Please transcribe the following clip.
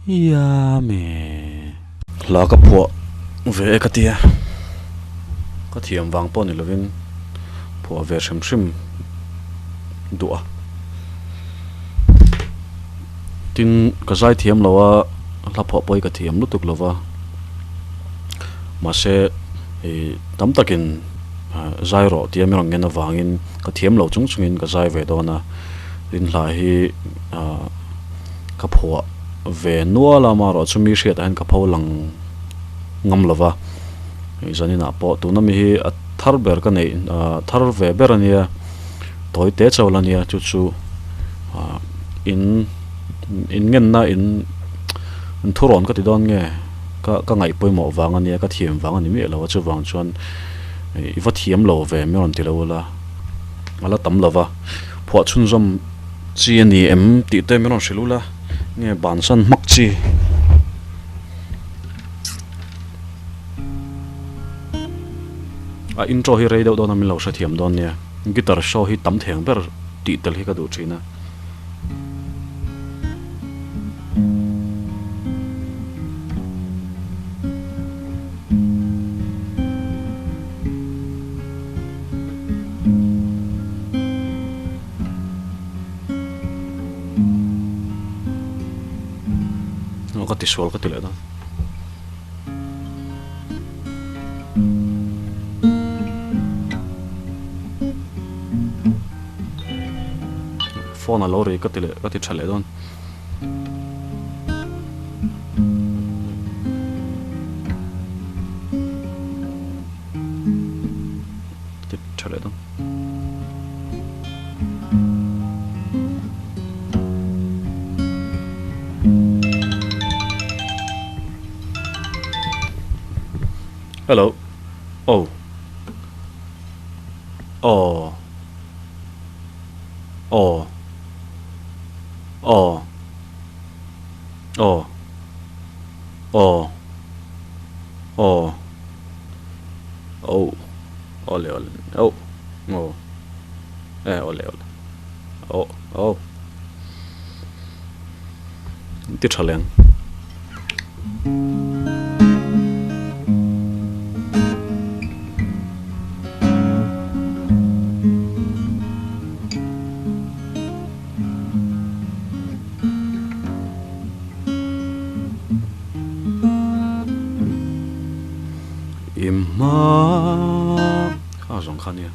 Yummy. Hla ka phuah ve e ka tia, ka thiam vang pawh ni lovin phuah ve hrim hrim duh a. Tin, ka zai thiam lo a, hla phuah pawh hi ka thiam lutuk lo va, mahse ih tam takin zai rawh tia min rawn ngen avangin ka thiam lo chung chungin ka zai ve dawn a, tin hla hi ah ka phuah ve nual a, amaherawh chu mi hriatah hian ka pho lang ngam lo va, ih zaninah pawh tuna mi hi a thar ber ka neih ah thar ve ber a nia. Tawi te chauh la nia chu chu ah in in ngenna in in thurawn ka ti dawn nge ka ka ngaih pawimawh vang a nia ka thiam vang a ni miah lo a chuvang chuan i va thiam lo ve min rawn ti lo ula a la tam lo va phuah chhunzawm chi a ni em tih te min rawn hrilh ula nge bansan hmak chi. A intro hi rei deuh dawn a min lo hrethiam dawn nia. Guitar show hi tam theng ber tih tel hi ka duh thin a. Ka tisual ka ti leh dawn. Phone a lo ri ka ti leh ka ti tha leh dawn. Ti tha leh dawn. Hello. Oh. Aw. Aw. Aw. Aw. Aw. Aw. Oh. Awle awle. Oh. Aw. E awle awle. Aw. Aw. Ti tha leng. I hma kha zawng kha nia.